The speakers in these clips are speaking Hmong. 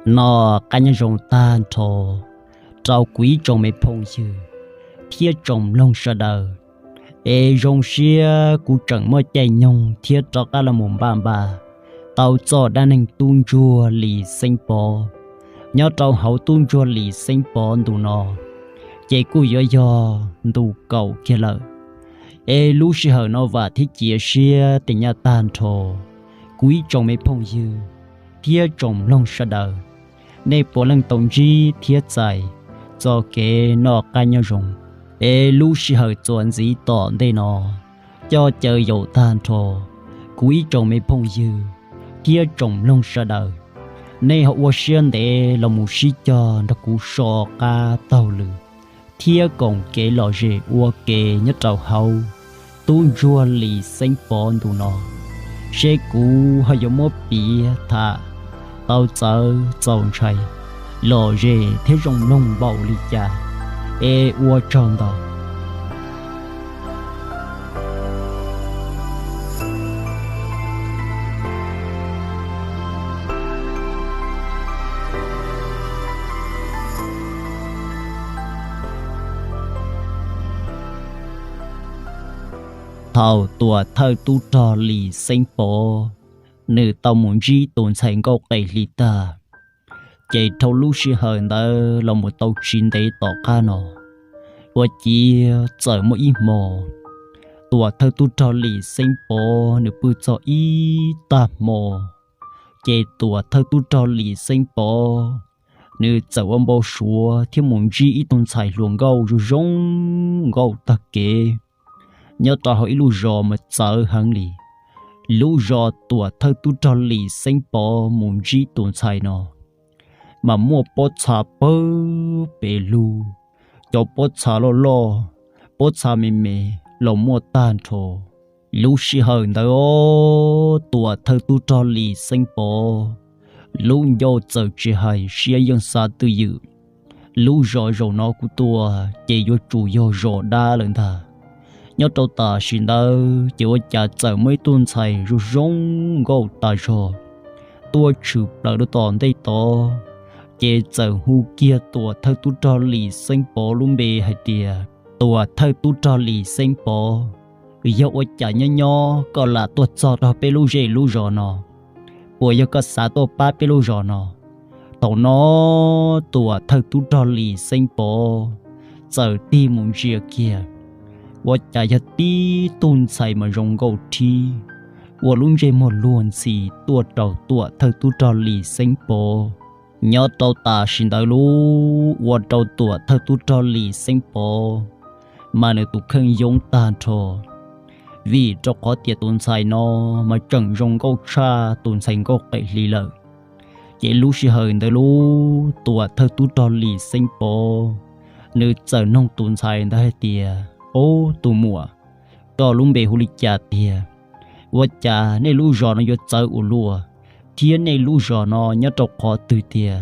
Noj qab nyob zoo tag nrho rau kuv ib tsoom me phooj ywg thiab tsoom mloog sawv daws. Es zoo siab kuv tseem muaj caij nyoog thiab rov qab los mus npaj npaj tau txoj dab neeg tub ntsuag Lis Xeeb Pov. Nyob rau hauv tub ntsuag Lis Xeeb Pov ntu no, ces kuj yuav yog ntu kaum kiag lawm. Es lub sij hawm no vam thiab cia siab tias nyaj tag nrho kuv ib tsoom me phooj ywg thiab tsoom mloog sawv daws, nej puav leej tau ntsib thiab txais txoj kev noj qab nyob zoo. Es lub sij hawm txuas ntxiv tom ntej no, coj caw yaum tag nrho kuv ib tsoom me phooj ywg thiab tsoom mloog sawv daws, nej ho ua siab ntev los mus sib cog nrog kuv so qab taug lw thiab koom kev lom zem ua ke nyob rau hauv tub ntsuag Lis Xeeb Pov ntu no, seb kuv ho yuav muab piav tham tau txawv txaus ntshai, lom zem thiab zoo mloog npaum li cas. Es ua tsaug ntau. Thaum tuam thawj tub rog Lis Xeeb Pov nws tau mus ntsib tus ntxhais nkauj qe hli tag, ces dhau lub sij hawm ntawd los mus tau tsis ntev tom qab no, ua ciav txawm muaj ib hmo, tuam thawj tub rog Lis Xeeb Pov nws pw txog ib tag hmo, ces tuam thawj tub rog Lis Xeeb Pov nws txawm ua npau suav thiab mus ntsib ib tug ntxhais hluas nkauj zoo zoo nkauj tag kev nyob rau hauv ib lub zos mas txawv heev li. Lub zos tuam thawj tub rog Lis Xeeb Pov mus ntsib tus ntxhais no mas muaj pob txha pawg pes lug, cov pob txha loj loj, pob txha me me los muaj tag nrho. Lub sij hawm ntawd os, tuam thawj tub rog Lis Xeeb Pov lub ncauj txawm tsis hais siab yeej xav twj ywm, lub zos zaum no kuv tua ces yuav tsum yog zos dab lawm ntag. Nyob rau tam sim ntawd ces ua cas txawm muaj ib tug ntxhais zoo zoo nkauj tas zog tuaj tshwm plaws rau tom ntej tod, ces txawm hu kiag tuam thawj tub rog Lis Xeeb Pov lub npe hais tias, Tuam thawj tub rog Lis Xeeb Pov, yog ua cas nyob nyob koj lam tuaj txog rau peb lub zej lub zos no? Puas yog koj xav tuaj pab peb lub zos no? Thaum no tuam thawj tub rog Lis Xeeb Pov txawm tig mus ntsia kiag, ua cas yog tib tug ntxhais mas zoo nkauj thib, ua lub ntsej muag luag ntxhi tuaj rau tuam thawj tub rog Lis Xeeb Pov. Nyob rau tam sim ntawd lub ua rau tuam thawj tub rog Lis Xeeb Pov mas nws tus kheej yoob tag nrho, vim rau qhov tias tus ntxhais no mas tseem zoo nkauj tshaj tus ntxhais nkauj qe hli lawm. Ces lub sij hawm ntawd lub tuam thawj tub rog Lis Xeeb Pov nws txawm noog tus ntxhais ntawd hais tias, Ob, tus muam, koj lub npe hu li cas tiag? Ua cas nej lub zos no yuav txawv ua luaj, thiab nej lub zos no nyob rau qhov twg tiag?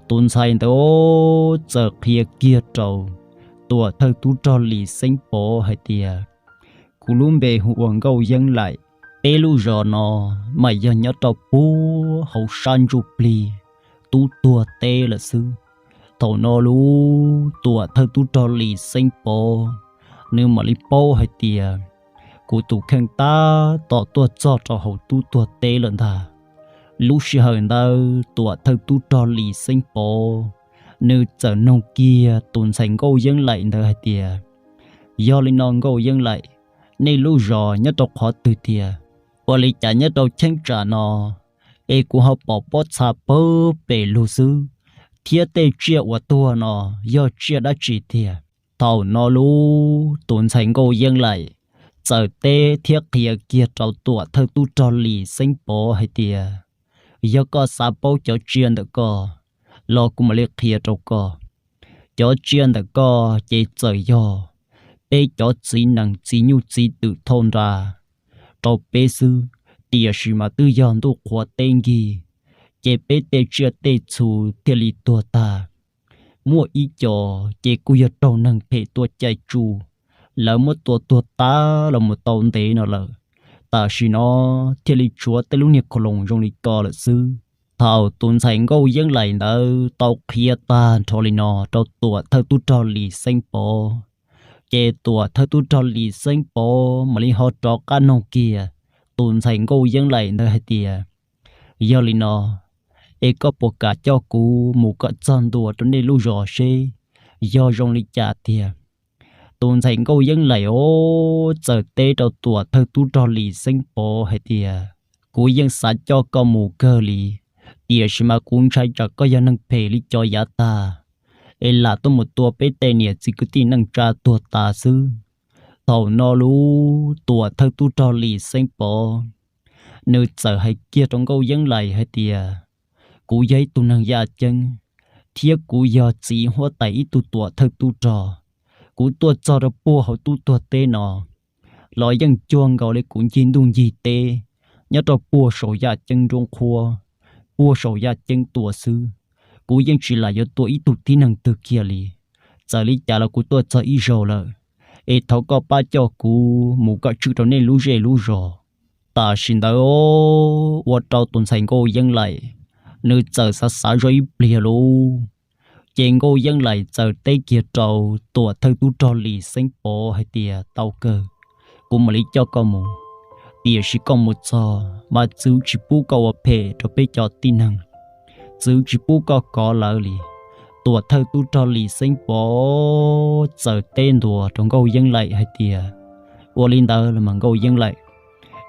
Tus ntxhais ntawd txawm qhia kiag rau tuam thawj tub rog Lis Xeeb Pov hais tias, Kuv lub npe hu ua Nkauj Yeeb Laim. Peb lub zos no mas yog nyob rau puag hauv sab ntsuj plig tub tuag teb lawm xwb. Thaum no lub tuam thawj tub rog Lis Xeeb Pov nws mam li paub hais tias, Kuv tus kheej tab tom tuaj txog rau hauv tub tuag teb lawm ntag. Lub sij hawm ntawd tuam thawj tub rog Lis Xeeb Pov nws txawm noog kiag tus ntxhais Nkauj Yeeb Laim ntawd hais tias, Yog li no Nkauj Yeeb Laim, nej lub zos nyob rau qhov twg tiag? Ua li cas nyob rau cheeb tsam no es kuv ho pom pob txha pawg pes lug xwb, thiab tej tsiaj uas tuag no yog tsiaj dab tsi tiag? Thaum no lub tus ntxhais Nkauj Yeeb Laim txawm teb thiab qhia kiag rau tuam thawj tub rog Lis Xeeb Pov hais tias, Yog koj xav paub cov tsiaj ntawm koj los kuv mam li qhia rau koj. Cov tsiaj ntawm koj ces txawm yog peb cov txiv nees txiv nyuj txiv twm thauj nra rau peb xwb, tiam sis mas twb yog ntuj qhuav teb nkig, ces peb tej tsiaj tej txhu thiaj li tuag tag. Muaj ib co ces kuj yog raug neeg phem tua caij tsuj, lawv muab tua tuag tas los mus tau ntev no lawm. Tam sim no thiaj li tshuav tej lub niag khau loos zoo li ko lawm xwb. Thaum tus ntxhais Nkauj Yeeb Laim ntawd tau qhia tag nrho li no rau Tuam Thawj Tub Rog Lis Xeeb Pov, ces Tuam Thawj Tub Rog Lis Xeeb Pov mam li ho rov qab noog kiag tus ntxhais Nkauj Yeeb Laim ntawd hais tias, Yog li no, es koj puas kam coj kuv mus kom txog ntua rau nej lub zos seb yog zoo li cas tiag? Tus ntxhais Nkauj Yeeb Laim os txawm teb rau Tuam Thawj Tub Rog Lis Xeeb Pov hais tias, Kuv yeej xav coj koj mus kawg li, tiam sis mas kuv ntshai tsam koj yog neeg phem li cov yav tag, es lam tuaj mus tua peb tej niam txiv kwv tij neej tsa tuag tas xwb. Thaum no lub Tuam Thawj Tub Rog Lis Xeeb Pov, nws txawm hais kiag rau Nkauj Yeeb Laim hais tias, Kuv yog ib tug neeg yaj ceeb, thiab kuv yog txiv huab tais ib tug Tuam Thawj Tub Rog. Kuv tuaj txog rau puag hauv tub tuag teb no los yeej cuag nkaus li kuv ncig ntuj ncig teb nyob rau puag saum yaj ceeb nruab qhuab, puag saum yaj ceeb tua xwb. Kuv yeej tsis lam yuav tua ib tug tib neeg twg kiag li. Txawm li cas los kuv tuaj txog ib zaug lawm, es thov koj pab coj kuv mus kom tswj rau nej lub zej lub zos. Tam sim ntawd ua rau tus ntxhais Nkauj Yeeb Laim, nws txawm xav xav zoj ib pliag lauj, ces Nkauj Yeeb Laim txawm teb kiag rau Tuam Thawj Tub Rog Lis Xeeb Pov hais tias, Tau kawg, kuv mam li coj koj mus, tiam sis koj mus txog mas txwv tsis pub koj ua phem rau peb cov tib neeg, txwv tsis pub koj kov lawv li. Tuam Thawj Tub Rog Lis Xeeb Pov txawm teb ntua rau Nkauj Yeeb Laim hais tias, Ua li ntawd los mas Nkauj Yeeb Laim.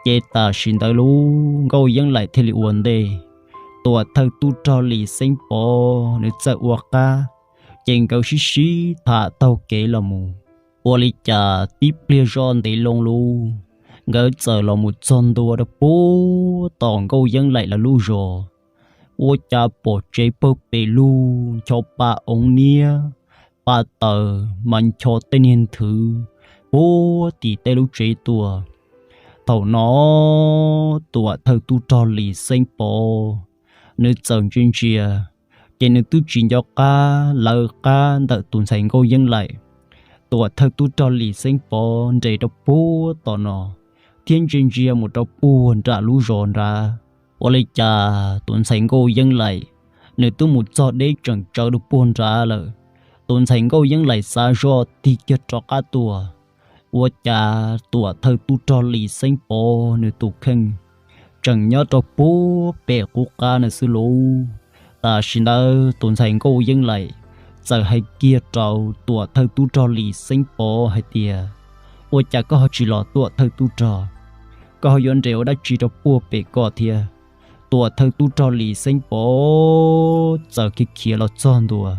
Ces tam sim ntawd lub Nkauj Yeeb Laim thiaj li ua ntej, Tuam Thawj Tub Rog Lis Xeeb Pov nws txawm ua qab, ces nkawd sib sib tham taug kev los mus. Ua li cas tib pliag zoj ntev loo lub, nkawd txawm los mus txog ntua rau puag tom Nkauj Yeeb Laim lawv lub zos. Ua cas pom tsev pawg pes lug ncho pa oov niab, pa taws mas ncho tej niag nthwv puag tim tej lub tsev tuaj. Thaum no Tuam Thawj Tub Rog Lis Xeeb Pov nws txawm ntsia ntsia, ces nws twb tsis nco qab lawv qab ntawm tus ntxhais Nkauj Yeeb Laim. Tuam Thawj Tub Rog Lis Xeeb Pov nres rau puag tom no, thiab ntsia ntsia mus rau puag nram lub zos nrad. Ua li cas tus ntxhais Nkauj Yeeb Laim nws twb mus txog deb tseem tsawv rau puag nrad lawm. Tus ntxhais Nkauj Yeeb Laim xav zoj tig kiag rov qab tuaj, ua cas Tuam Thawj Tub Rog Lis Xeeb Pov nws tus kheej tseem nyob rau puag pem qub qab na xwb lauj. Tam sim ntawd tus ntxhais Nkauj Yeeb Laim txawm hais kiag rau Tuam Thawj Tub Rog Lis Xeeb Pov hais tias, Ua cas koj ho tsis los Tuam Thawj Tub Rog? Koj ho yuav nres ua dab tsi rau puag pem koj thiab? Tuam Thawj Tub Rog Lis Xeeb Pov txawm khiav khiav los txog ntua,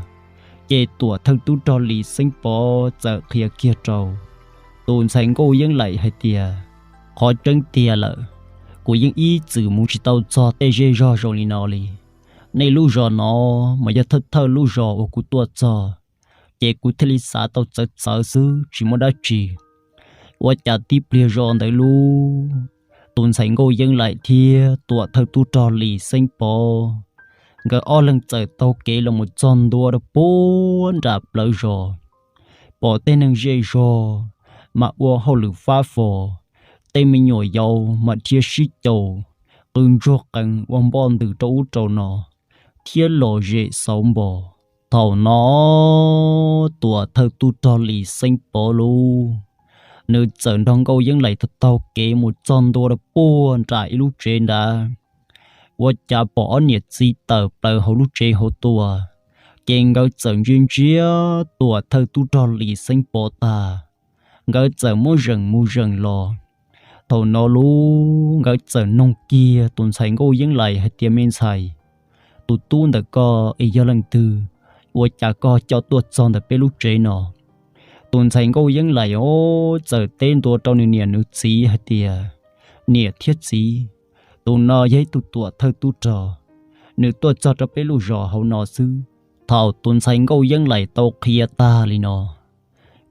ces Tuam Thawj Tub Rog Lis Xeeb Pov txawm qhia kiag rau tus ntxhais Nkauj Yeeb Laim hais tias, Qhov tseeb tiag lawm, kuv yeej ib txwm mus tsis tau txog tej zej zog zoo li no li. Nej lub zos no mas yog thawj thawj lub zos uas kuv tuaj txog, ces kuv thiaj li xav tau txawv txawv xwb tsis muaj dab tsi. Ua cas tib pliag zoj ntawd lub, tus ntxhais Nkauj Yeeb Laim thiab Tuam Thawj Tub Rog Lis Xeeb Pov, nkawd ob leeg txawm taug kev los mus txog ntua rau puag nram plawv zos. Pom tej neeg zej zog mas ua hauj lwm fab fo, tej me nyuam yaus mas dhia sib caum, qw ntsuag qees ua npoj ntws rau ub rau no, thiab lom zem xauv npos. Thaum no Tuam Thawj Tub Rog Lis Xeeb Pov lub, nws txawm nrog Nkauj Yeeb Laim taug taug kev mus txog ntua rau puag nram ib lub tsev nrad. Ua cas pom ob niam txiv tawm plaws hauv lub tsev hauv tuaj, ces nkawd txawm ntsia ntsia Tuam Thawj Tub Rog Lis Xeeb Pov tag, nkawd txawm muab zeem mus zeem los. Thaum no lub nkawd txawm noog kiag tus ntxhais Nkauj Yeeb Laim hais tias, Me ntxhais, tus tub ntawm koj es yog leej twg? Ua cas koj coj tuaj txog ntawm peb lub tsev no? Tus ntxhais Nkauj Yeeb Laim os txawm teb ntua rau nws niam nws txiv hais tias, Niam thiab txiv, tus no yog ib tug Tuam Thawj Tub Rog, nws tuaj txog rau peb lub zos hauv no xwb. Thaum tus ntxhais Nkauj Yeeb Laim tau qhia tag li no,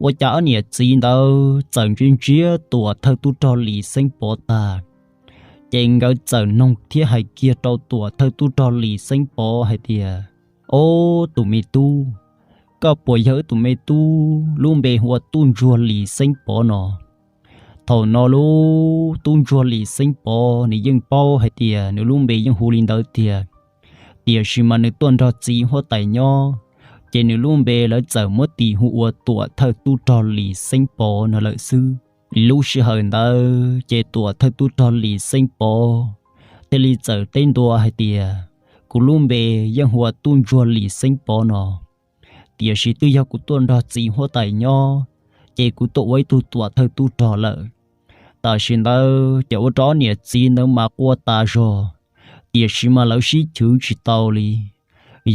ua cas ob niam txiv ntawd txawm ntsia ntsia Tuam Thawj Tub Rog Lis Xeeb Pov tag, ces nkawd txawm noog thiab hais kiag rau Tuam Thawj Tub Rog Lis Xeeb Pov hais tias, Ob, tus me tub, koj puas yog wb tus me tub lub npe hu ua Tub Ntsuag Lis Xeeb Pov no? Thaum no lub Tub Ntsuag Lis Xeeb Pov nws yeej paub hais tias nws lub npe yeej hu li ntawd tiag, Tiam sis mas nws tuaj nrog txiv huab tais nyob, ces nws lub npe lawv txawm muab tis hu ua Tuam Thawj Tub Rog Lis Xeeb Pov no lawm xwb. Lub sij hawm ntawd ces Tuam Thawj Tub Rog Lis Xeeb Pov thiaj li txawm teb ntua hais tias, kuv lub npe yeej hu ua Tub Ntsuag Lis Xeeb Pov no, tiam sis twb yog kuv tuaj nrog txiv huab tais nyob, ces kuv tuaj ua ib tug Tuam Thawj Tub Rog lawm. Tam sim ntawd ces ua rau ob niam txiv ntawd mas quaj tas zog, tiam sis mas lawv sib chwv tsis tau li.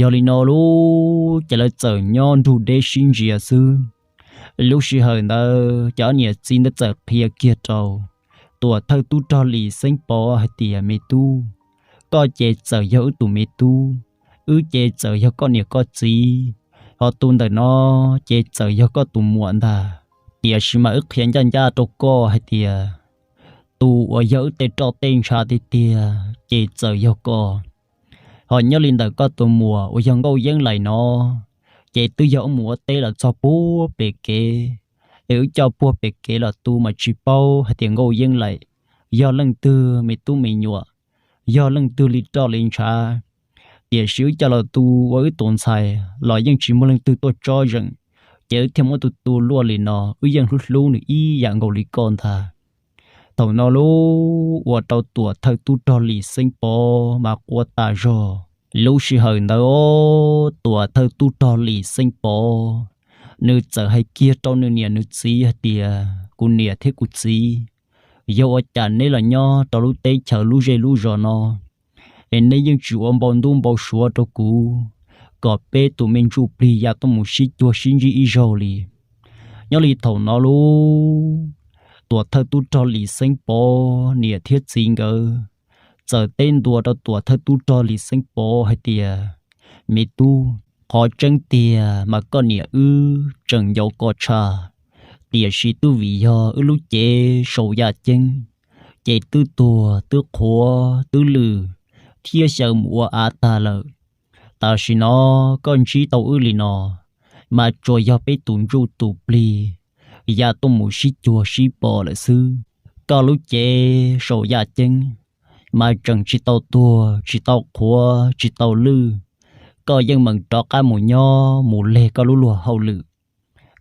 Yog li no lub ces lawv txawm nyob nrug deb sib ntsia xwb. Lub sij hawm ntawd ces ob niam txiv ntawd txawm qhia kiag rau Tuam Thawj Tub Rog Lis Xeeb Pov hais tias, me tub, koj ces txawm yog wb tus me tub, wb ces txawm yog koj niam koj txiv, ho tus ntawm no ces txawm yog koj tus muam ntag. Tiam sis mas wb qhia ncaj ncaj rau koj hais tias, tus uas yog wb tej roj tej ntsha tiag tiag ces txawm yog koj. Ho nyob li ntawm koj tus muam uas yog Nkauj Yeeb Laim no, ces twb yog wb mus ua teb los txog puag pem kev, es wb coj puag pem kev los tu mas tsis paub hais tias Nkauj Yeeb Laim yog leej twg me tub me nyuam, yog leej twg li roj li ntshav. Tiam sis wb coj los tu ua wb tus ntxhais los yeej tsis muaj leej twg tuaj tsob zeem, ces wb thiaj muab tus tu luaj li no, wb yeej hlub hlub nws ib yam nkaus li koj ntag. Thaum no lub ua rau Tuam Thawj Tub Rog Lis Xeeb Pov mas quaj tas zog. Lub sij hawm ntawd Tuam Thawj Tub Rog Lis Xeeb Pov, nws txawm hais kiag rau nws niam nws txiv hais tias, kuv niam thiab kuv txiv, yog ua cas neb los nyob rau lub teb chaws lub zej lub zos no, es neb yeej tsis ua npau ntub npau suav rau kuv, kom peb tus me ntsuj plig ya tuaj mus sib cuag sib ntsib ib zaug li. Nyob li thaum no lub, Tuam Thawj Tub Rog Lis Xeeb Pov niam thiab txiv nkawd txawm teb ntua rau Tuam Thawj Tub Rog Lis Xeeb Pov hais tias, me tub, qhov tseeb tiag mas koj niam wb tseem nco koj tshaj, tiam sis twb vim yog wb lub cev saum yaj ceeb, ces twb tuag twb qhuav twb lwj thiab xyaw mus ua av tag lawm. Tam sim no koj ntsib tau wb li no, mas tsuas yog peb tus ntsuj tus plig ya tuaj mus sib cuag sib pom lawm xwb. Koj lub cev saum yaj ceeb mas tseem tsis tau tuag tsis tau qhuav tsis tau lwj, koj yeej meem rov qab mus nyob mus leg koj lub luag hauj lwm.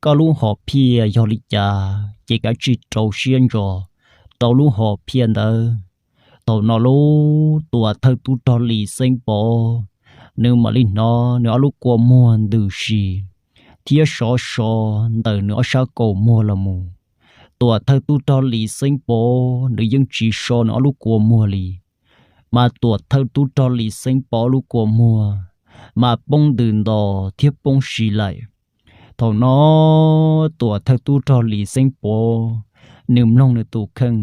Koj lub hom phiaj yog li cas ces kav tsij rau siab ntso rau lub hom phiaj ntawd. Thaum no lub Tuam Thawj Tub Rog Lis Xeeb Pov, nws mam li hnov nws ob lub kua muag ntws si thiab sov so ntawm nws ob sab kaum muag los mus. Tuam Thawj Tub Rog Lis Xeeb Pov nws yeej tsis so nws ob lub kua muag li, mas Tuam Thawj Tub Rog Lis Xeeb Pov lub kua muag mas poob ntws nto thiab poob si laim. Thaum no Tuam Thawj Tub Rog Lis Xeeb Pov nws mloog nws tus kheej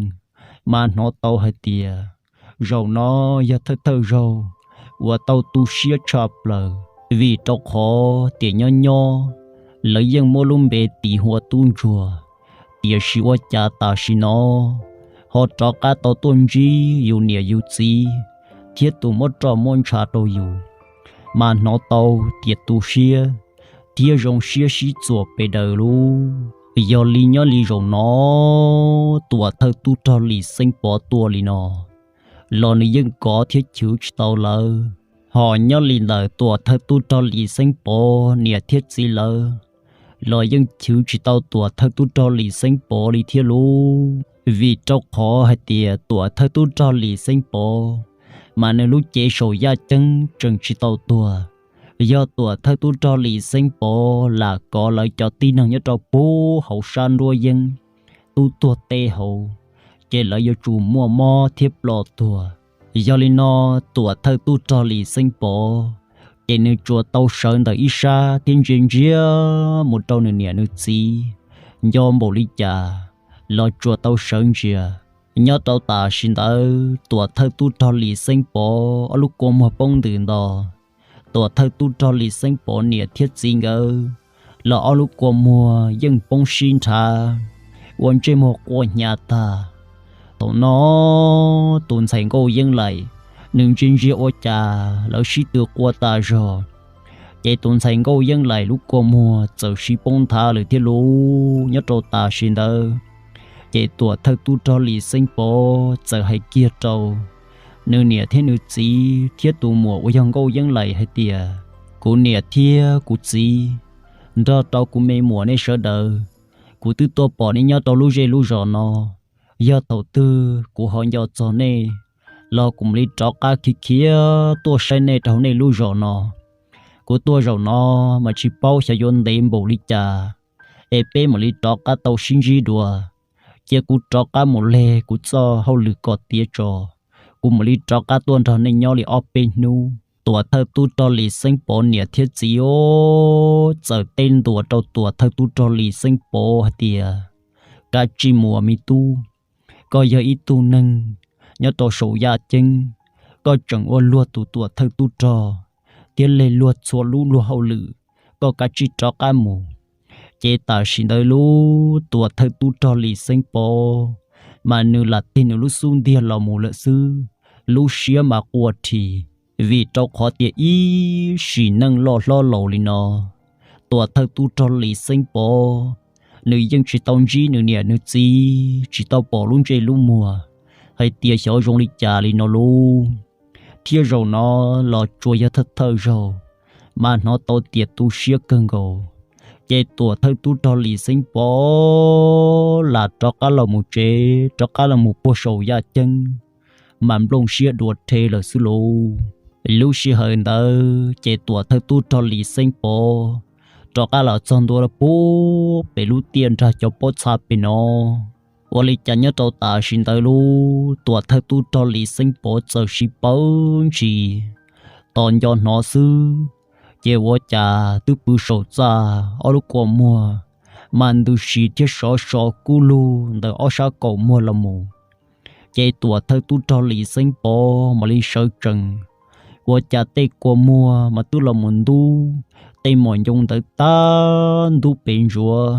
mas hnov tau hais tias, zaum no yog thawj thawj zaug uas tau tu siab tshaj plaws, vim rau qhov tias nyob nyob lawv yeej muab lub npe tis hu ua Tub Ntsuag, tiam sis ua cas tam sim no ho rov qab tau tuaj ntsib yus niam yus txiv thiab tus muab roj muab ntsha rau yus, mas hnov tau tias tu siab thiab zoo siab sib txuas pes daws lub. Yog li nyob li zaum no Tuam Thawj Tub Rog Lis Xeeb Pov tuaj li no los nws yeej kov thiab chwv tsis tau lawv. Ho nyob li ntawm Tuam Thawj Tub Rog Lis Xeeb Pov niam thiab txiv lawv los yeej chwv tsis tau Tuam Thawj Tub Rog Lis Xeeb Pov li thiab lub. Vim rau qhov hais tias Tuam Thawj Tub Rog Lis Xeeb Pov mas nws lub cev saum yaj ceeb tseem tsis tau tuag. Yog Tuam Thawj Tub Rog Lis Xeeb Pov lam kov lawv cov tib neeg nyob rau puag hauv sab nruab yeeb tub tuag teb hauv, ces lawv yuav tsum muaj mob thiab ploj tuag. Yog li no Tuam Thawj Tub Rog Lis Xeeb Pov ces nws tsuas tau sawv ntawm ib sab thiab ntsia ntsia mus rau nws niam nws txiv, nco npaum li cas los tsuas tau sawv ntsia. Nyob rau tam sim ntawd Tuam Thawj Tub Rog Lis Xeeb Pov ob lub kua muag poob ntws nto, Tuam Thawj Tub Rog Lis Xeeb Pov niam thiab txiv nkawd los ob lub kua muag yeej poob sib nrhav, ua ntsej muag quaj hnyav tag. Thaum no tus ntxhais Nkauj Yeeb Laim nws ntsia ntsia ua cas lawv sib tw quaj tas zog, ces tus ntxhais Nkauj Yeeb Laim lub kua muag txawm sib poob nthav lawm thiab lub. Nyob rau tam sim ntawd ces Tuam Thawj Tub Rog Lis Xeeb Pov txawm hais kiag rau nws niam thiab nws txiv thiab tus muam uas yog Nkauj Yeeb Laim hais tias, Kuv niam thiab kuv txiv, nrog rau kuv me muam nej sawv daws, kuv twb tuaj pom nej nyob rau lub zej lub zos no. Yog thaum twg kuv ho nco txog nej los kuv mam li rov qab khiav khiav tuaj saib nej rau hauv nej lub zos no. Kuv tuaj zaum no mas tsis paub xyov yuav ntev npaum li cas, es peb mam li rov qab tau sib ntsib dua. Cia kuv rov qab mus leg kuv txoj hauj lwm kom tiav tso, kuv mam li rov qab tuaj nrog nej nyob li ob peb hnub. Tuam thawj tub rog Lis Xeeb Pov niam thiab txiv txawm teb ntua rau tuam thawj tub rog Lis Xeeb Pov hais tias, Kav tsij mus me tub, koj yog ib tug neeg nyob rau saum yaj ceeb, koj tseem ua luag tus tuam thawj tub rog thiab leg luag txhua lub luag hauj lwm, koj kav tsij rov qab mus. Ces tam sim ntawd lub tuam thawj tub rog Lis Xeeb Pov mas nws lam tig nws lub xub ntiag los mus lawm xwb, lub siab mas quaj rhis, vim rau qhov tias ib sim neej loj hlob laus li no, tuam thawj tub rog Lis Xeeb Pov nws yeej tsis tau ntsib nws niam nws txiv, tsis tau pom lub ntsej lub muag hais tias xyov zoo li cas li no lub. Thiab zaum no los tsuas yog thawj thawj zaug mas hnov tau tias tu siab kawg nkaus. Ces tuam thawj tub rog Lis Xeeb Pov lam rov qab los mus tsev, rov qab los mus puag saum yaj ceeb mas nplooj siab dua rhe lawm xwb lauj. Lub sij hawm ntawd ces tuam thawj tub rog Lis Xeeb Pov rov qab los txog ntua puag pem lub tiaj nrag cov pob txha pem no. Ua li cas nyob rau tam sim ntawd lub tuam thawj tub rog Lis Xeeb Pov txawm siv pawv ntsis, tos nco hnov xwb, ces ua cas twb pw saum txaj, ob lub kua muag mas ntws si thiab sov so kub lug ntawm ob sab kaum muag los mus. Ces tuam thawj tub rog Lis Xeeb Pov mam li sawv tsees, ua cas tej kua muag mas twb los mus ntub tej mos ncoo ntawd tag ntub pes ntsuav.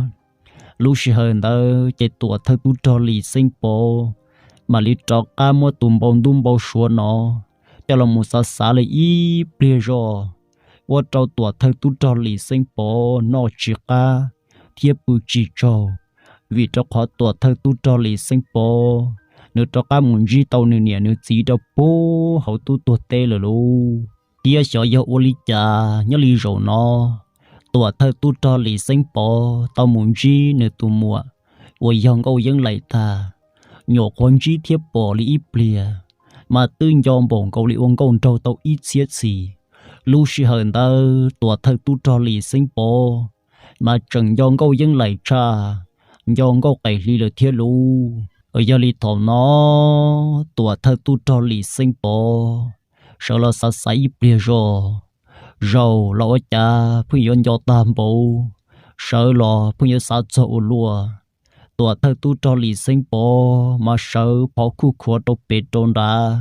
Lub sij hawm ntawd ces tuam thawj tub rog Lis Xeeb Pov mam li rov qab muab tus npau ntub npau suav no coj los mus xav xav li ib pliag zog, ua rau tuam thawj tub rog Lis Xeeb Pov noj tsis qab thiab pw tsis tsaug, vim rau qhov tuam thawj tub rog Lis Xeeb Pov nws rov qab mus ntsib tau nws niam nws txiv rau puag hauv tub tuag teb lawm lauj. Thiab xyov yog ua li cas nyob li zaum no, tuam thawj tub rog Lis Xeeb Pov tau mus ntsib nws tus muam uas yog Nkauj Yeeb Laim tag. Nyuam qhuav ntsib thiab pom li ib pliag, mas twb nco npaum nkaus li ua nkauj nraug tau ib txhiab txhis. Lub sij hawm ntawd tuam thawj tub rog Lis Xeeb Pov mas tseem nco Nkauj Yeeb Laim tshaj, nco Nkauj Qaim Hli lawm thiab lauj. Yog li thaum no, tuam thawj tub rog Lis Xeeb Pov sawv los xav xav ib pliag zog, zaum los ua cas pheej yuav nco tag npaum, sawv los pheej yuav xav txog ua luaj. Tuam thawj tub rog Lis Xeeb Pov mas sawv phov khuj khuav rau pem rau nrad,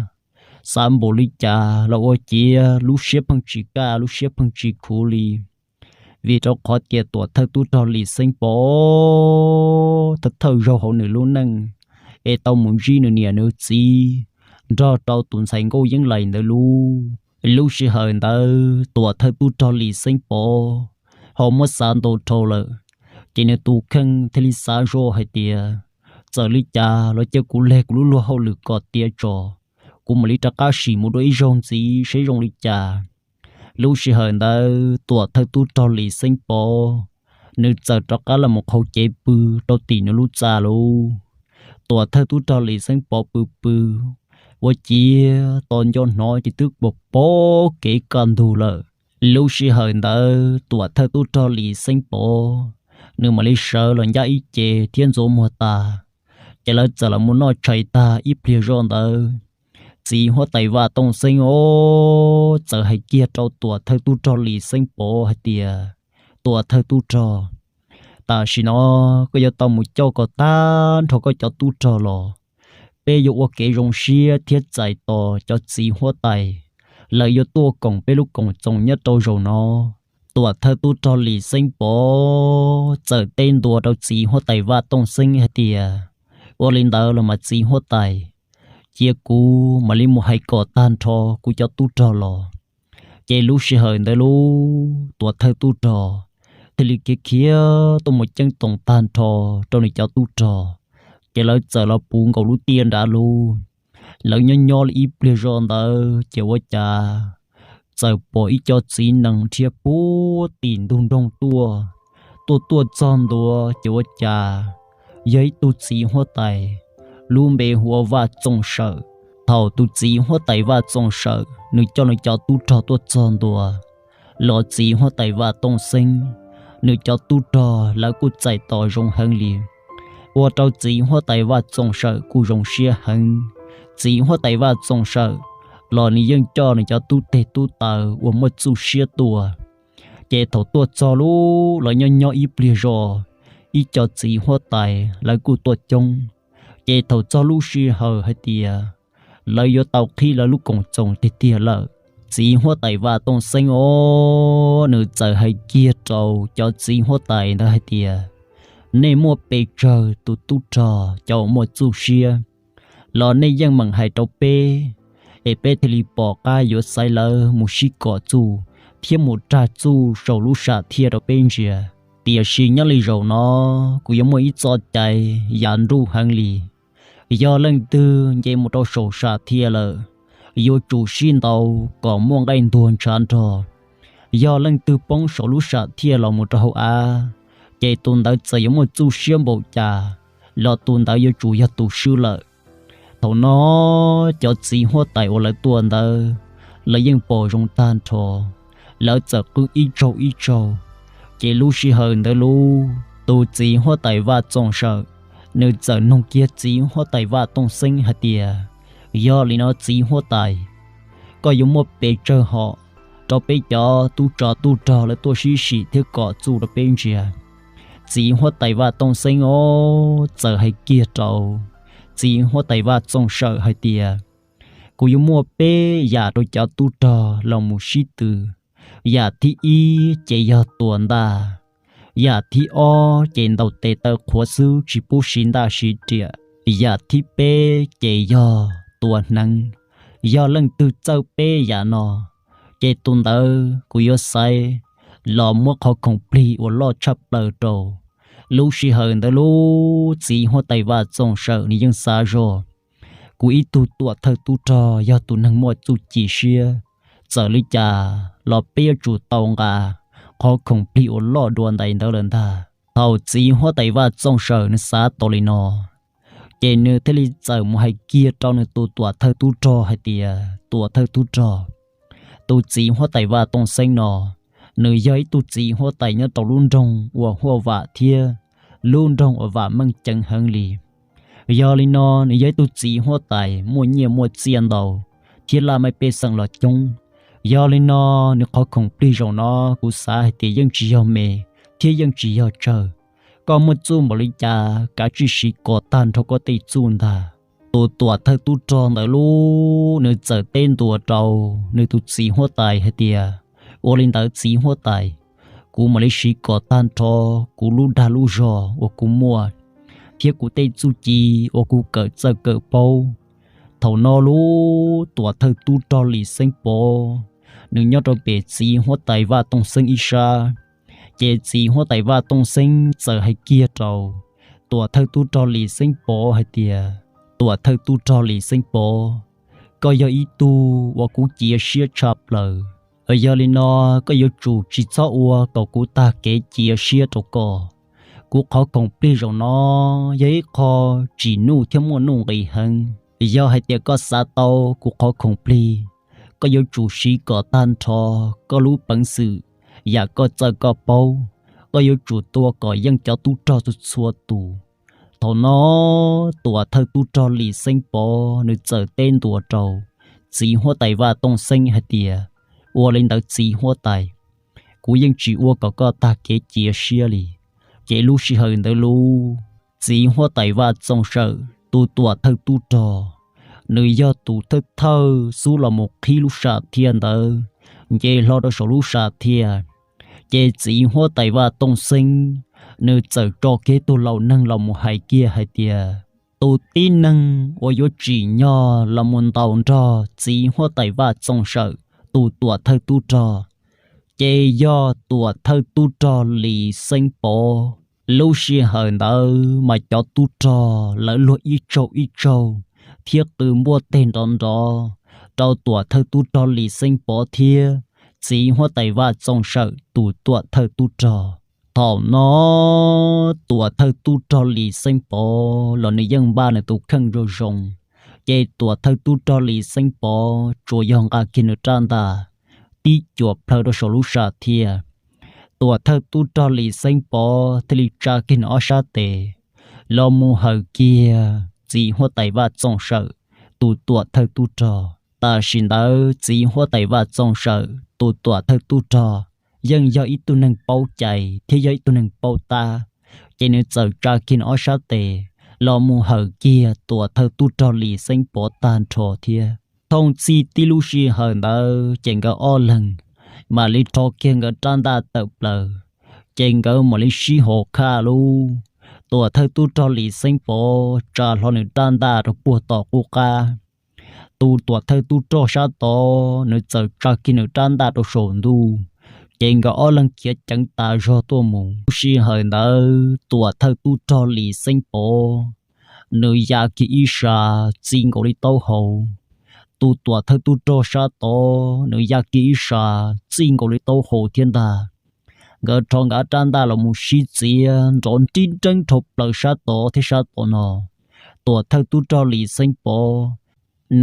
xav npaum li cas los ua ciav lub siab pheej tsis kaj lub siab pheej tsis khuv li. Vim rau qhov tias tuam thawj tub rog Lis Xeeb Pov thawj thawj zaug hauv nws lub neej es tau mus ntsib nws niam nws txiv nrog rau tus ntxhais Nkauj Yeeb Laim ntawd lauj. Lub sij hawm ntawd tuam thawj tub rog Lis Xeeb Pov ho muab xav ntau dhau lawm, ces nws tus kheej thiaj li xav zoj hais tias, txawm li cas los cia kuv leg kuv lub luag hauj lwm kom tiav tso, kuv mam li rov qab sim mus dua ib zaug ntxiv seb zoo li cas. Lub sij hawm ntawd tuam thawj tub rog Lis Xeeb Pov nws txawm rov qab los mus qhau cev pw rau tim nws lub txaj lauj. Tuam thawj tub rog Lis Xeeb Pov pw pw, ua ciav tos nco hnov ces twb pom pom kev kaj ntug lawm. Lub sij hawm ntawd tuam thawj tub rog Lis Xeeb Pov nws mam li sawv los ncaj ib ce thiab ntxuav muag tas, ces lawv txawm los mus noj tshais tag ib pliag zoj ntawd, txiv huab tais Vaj Tooj Xeeb os txawm hais kiag rau tuam thawj tub rog Lis Xeeb Pov hais tias, tuam thawj tub rog, tam sim no koj yuav tau mus coj kom tag nrho koj cov tub rog los. Peb yuav ua kev zoo siab thiab txais tos cov txiv huab tais, lawv yuav tuaj koom peb lub koom txoos nyob rau zaum no. Tuam thawj tub rog Lis Xeeb Pov txawm teb ntua rau txiv huab tais Vaj Tooj Xeeb hais tias, ua li ntawd los mas txiv huab tais, cia kuv mam li mus hais kom tag nrho kuv cov tub rog los. Ces lub sij hawm ntawd lub tuam thawj tub rog thiaj li khiav khiav tuaj mus ceeb toom tag nrho rau nws cov tub rog, ces lawv txawm los puv nkaus lub tiaj nrad lauj. Lawv nyob nyob li ib pliag zoj ntawd ces ua cas txawm pom ib co txiv nees nrhiav puag tim ntug nroog tuaj. Tuaj tuaj txog ntua ces ua cas yog ib tug txiv huab tais, lub npe hu ua Vaj Txooj Sawm. Thaum tus txiv huab tais Vaj Txooj Sawm nws coj nws cov tub rog tuaj txog ntua, los txiv huab tais Vaj Tooj Xeeb nws cov tub rog lawv kuj txais tos zoo heev li, ua rau txiv huab tais Vaj Txooj Sawm kuj zoo siab heev. Txiv huab tais Vaj Txooj Sawm los nws yeej coj nws cov tub teg tub taw uas muaj txuj siab tuaj. Ces thaum tuaj txog lub, lawv nyob nyob ib pliag zoj, ib co txiv huab tais lawv kuj tuaj coob. Ces thaum txog lub sij hawm hais tias lawv yuav tau qhib lawv lub koom txoos tiag tiag lawm, txiv huab tais Vaj Tooj Xeeb os, nws txawm hais kiag rau cov txiv huab tais ntawd hais tias, nej muaj pes tsawg tus tub rog cov uas muaj txuj siab los nej yeej meem hais rau peb, es peb thiaj li pom qab yuav xaiv lawv mus sib kom txuj thiab mus rag txuj saum lub sam thiaj rau peb ntsia. Tiam sis nyob li zaum no kuv yuav muaj ib txoj cai yam nruj heev li. Yog leej twg nce mus rau saum sam thiaj lawm, yuav tsum sib ntaus kom muaj nqaij ntuag ntshav nrog. Yog leej twg poob saum lub sam thiaj los mus rau hauv av, ces tus ntawd txawm yuav muaj txuj siab npaum cas los tus ntawd yuav tsum yog tus swb lawm. Thaum no cov txiv huab tais uas lawv tuaj ntawd, lawv yeej pom zoo tag nrho, lawv txawm qw ib tsaug ib tsaug. Ces lub sij hawm ntawd lub, tus txiv huab tais Vaj Txooj Sawm nws txawm nug kiag txiv huab tais Vaj Tooj Xeeb hais tias, yog li no txiv huab tais, koj yuav muaj pes tsawg hom rau peb cov tub tsov tub rog lawv tuaj sib sim thiab kom txuj rau peb ntsia? Txiv huab tais Vaj Tooj Xeeb os, txawm hais kiag rau txiv huab tais Vaj Txooj Sawm hais tias, kuv yuav muaj peb yam rau cov tub rog los mus sib tw. Yam thib ib ces yog tua ntaj, yam thib ob ces ntaus tes taw qhuav xwb tsis pub siv ntaj siv riam, yam thib peb ces yog tua hneev. Yog leej twg txawj peb yam no, ces tus ntawd kuv yuav xaiv los muab qhov khoom plig uas loj tshaj plaws rau. Lub sij hawm ntawd lub, txiv huab tais Vaj Txooj Sawm nws yeej xav zog, kuv ib tug tuam thawj tub rog yog tus neeg muaj txuj ci siab, txawm li cas los peb yuav tsum tau nqa qhov khoom plig uas loj dua ntais ntawd lawm ntag. Thaum txiv huab tais Vaj Txooj Sawm nws xav tau li no, ces nws thiaj li txawm mus hais kiag rau nws tus tuam thawj tub rog hais tias, tuam thawj tub rog, tus txiv huab tais Vaj Tooj Xeeb no, nws yog ib tug txiv huab tais nyob rau lub nroog uas huaj vam thiab lub nroog uas vam meej ceev heev li. Yog li no nws yog ib tug txiv huab tais muaj nyiaj muaj txiaj ntau thiab laj mej pej xeem los coob. Yog li no nws qhov khoom plig zaum no kuv xav hais tias yeej tsis yog me thiab yeej tsis yog tsawg. Koj muaj txuj npaum li cas kav tsij siv kom tag nrho koj tej txuj ntag. Tus tuam thawj tub rog ntawd lub, nws txawm teb ntua rau nws tus txiv huab tais hais tias, ua li ntawd txiv huab tais, kuv mam li siv kom tag nrho kuv lub dag lub zog uas kuv muaj thiab kuv tej txuj ci uas kuv kawm txawj kawm paub. Thaum no lub, tuam thawj tub rog Lis Xeeb Pov, nws nyob rau pem txiv huab tais Vaj Tooj Xeeb ib sab. Ces txiv huab tais Vaj Tooj Xeeb txawm hais kiag rau tuam thawj tub rog Lis Xeeb Pov hais tias, tuam thawj tub rog Lis Xeeb Pov, koj yog ib tug uas kuv cia siab tshaj plaws. Yog li no koj yuav tsum tsis txhob ua kom kuv tag kev cia siab rau koj. Kuv qhov khoom plig zaum no yog ib qho tsim nuj thiab muaj nuj nqis heev. Yog hais tias koj xav tau kuv qhov khoom plig, koj yuav tsum siv kom tag nrho koj lub peev xwm, yam koj txawj koj paub. Koj yuav tsum tua kom yeej cov tub rog txhua txhua tus. Thaum no tuam thawj tub rog Lis Xeeb Pov nws txawm teb ntua rau txiv huab tais Vaj Tooj Xeeb hais tias, ua li ntawd txiv huab tais, kuv yeej tsis ua kom koj tag kev cia siab li. Ces lub sij hawm ntawd lub, txiv huab tais Vaj Txooj Sawm tus tuam thawj tub rog, nws yog tus thawj thawj xub los mus qhib lub sam thiaj ntawd, nce hlo rau saum lub sam thiaj. Ces txiv huab tais Vaj Tooj Xeeb, nws txawm tso kiag tug laus neeg los mus hais kiag hais tias, tus tib neeg uas yuav tsim nyog los mus ntaus nrog txiv huab tais Vaj Txooj Sawm tus tuam thawj tub rog, ces yog tuam thawj tub rog Lis Xeeb Pov. Lub sij hawm ntawd mas cov tub rog lawv luag ib tsaug ib tsaug thiab qw npuaj teg nrov nrov rau tuam thawj tub rog Lis Xeeb Pov thiab txiv huab tais Vaj Txooj Sawm tus tuam thawj tub rog. Thaum no tuam thawj tub rog Lis Xeeb Pov los nws yeej npaj nws tus kheej zoo zoo, ces tuam thawj tub rog Lis Xeeb Pov tsuas yog nqa kiag nws rab ntaj tib cuam plhaw rau saum lub sam thiaj. Tuam thawj tub rog Lis Xeeb Pov thiaj li tsa kiag nws ob sab tes los mus hawm kiag txiv huab tais Vaj Txooj Sawm tus tuam thawj tub rog. Tam sim ntawd txiv huab tais Vaj Txooj Sawm tus tuam thawj tub rog yeej yog ib tug neeg paub cai thiab yog ib tug neeg paub tab, ces nws txawm tsa kiag nws ob sab tes los mus hawm kiag tuam thawj tub rog Lis Xeeb Pov tag nrho thiab. Thooj txhij tib lub sij hawm ntawd ces nkawd ob leeg mam li rho kiag nkawd rab ntaj tawm plaws, ces nkawd mam li sib haum khaj lub. Tuam thawj tub rog Lis Xeeb Pov tsa hlo nws rab ntaj rau puag tom qub qab. Tus tuam thawj tub rog sab tod nws txawm tsa kiag nws rab ntaj rau saum ntuj, ces nkawd ob leeg khiav ceev tas zog tuaj mus. Lub sij hawm ntawd tuam thawj tub rog Lis Xeeb Pov nws ya kiag ib sab txij nkaus li taub hau. Tus tuam thawj tub rog sab tod nws ya kiag ib sab txij nkaus li taub hau thiab ntag. Nkawd rho nkawd rab ntaj los mus sib txiav nrov nrib nreeb dhau plaws sab tod thiab sab tom no. Tuam thawj tub rog Lis Xeeb Pov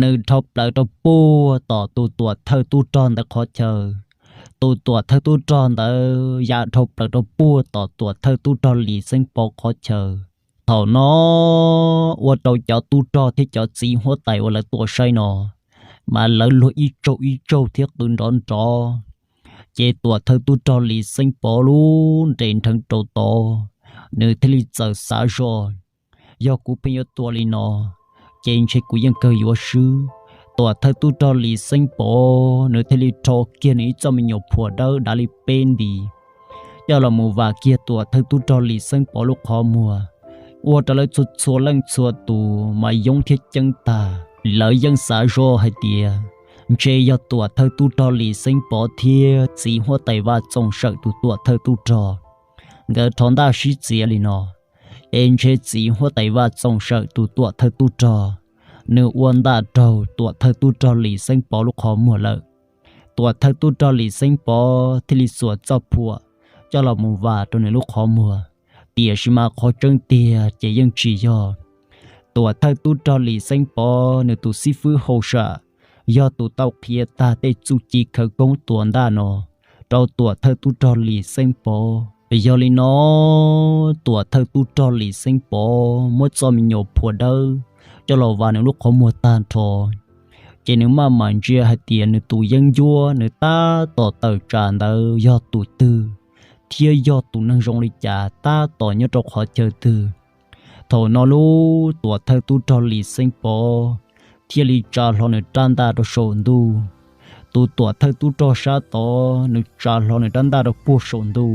nws dhau plaws rau puag tom tus tuam thawj tub rog ntawd qhov chaw. Tus tuam thawj tub rog ntawd ya dhau plaws rau puag tom tuam thawj tub rog Lis Xeeb Pov qhov chaw. Thaum no ua rau cov tub rog thiab cov txiv huab tais uas lawv tuaj saib no mas lawv luag ib tsaug ib tsaug thiab qw nrov nrov. Ces tuam thawj tub rog Lis Xeeb Pov lub nres nrheev rau tod, nws thiaj li txawm xav zoj, yog kuv pheej yuav tua li no ces ntshe kuv yeej kawg yuav swb. Tuam thawj tub rog Lis Xeeb Pov nws thiaj li rho kiag nws ib txoj me nyuam phuam dawb dav li peb nti coj los mus vam kiag tuam thawj tub rog Lis Xeeb Pov lub qhov muag. Ua rau lawv txhua txhua leej txhua tus mas yoob thiab ceeb tag, lawv yeej xav zoj hais tias ntshe yog tuam thawj tub rog Lis Xeeb Pov thiab txiv huab tais Vaj Txooj Sawm tus tuam thawj tub rog nkawd rho ntaj sib txiav li no, es ntshe txiv huab tais Vaj Txooj Sawm tus tuam thawj tub rog nws ua ntaj raug tuam thawj tub rog Lis Xeeb Pov lub qhov muag lawm. Tuam thawj tub rog Lis Xeeb Pov thiaj li xuas txoj phuam coj los mus vam rau nws lub qhov muag, tiam sis mas qhov tseeb tiag ces yeej tsis yog. Tuam thawj tub rog Lis Xeeb Pov nws tus xib fwb hauj sam yog tus tau qhia tag tej txuj ci khawv koob tua ntaj no rau tuam thawj tub rog Lis Xeeb Pov. Yog li no, tuam thawj tub rog Lis Xeeb Pov muab txoj me nyuam phuam dawb coj los vam nws lub qhov muag tag nrho, ces nws maj mam ntsia hais tias nws tus yeeb ncuab nws tab tom tawm tsam ntawd yog tus twg, thiab yog tus neeg zoo li cas tab tom nyob rau qhov chaw twg. Thaum no lub tuam thawj tub rog Lis Xeeb Pov thiaj li tsa hlo nws rab ntaj rau saum ntuj. Tus tuam thawj tub rog sab tod nws tsa hlo nws rab ntaj rau puag saum ntuj.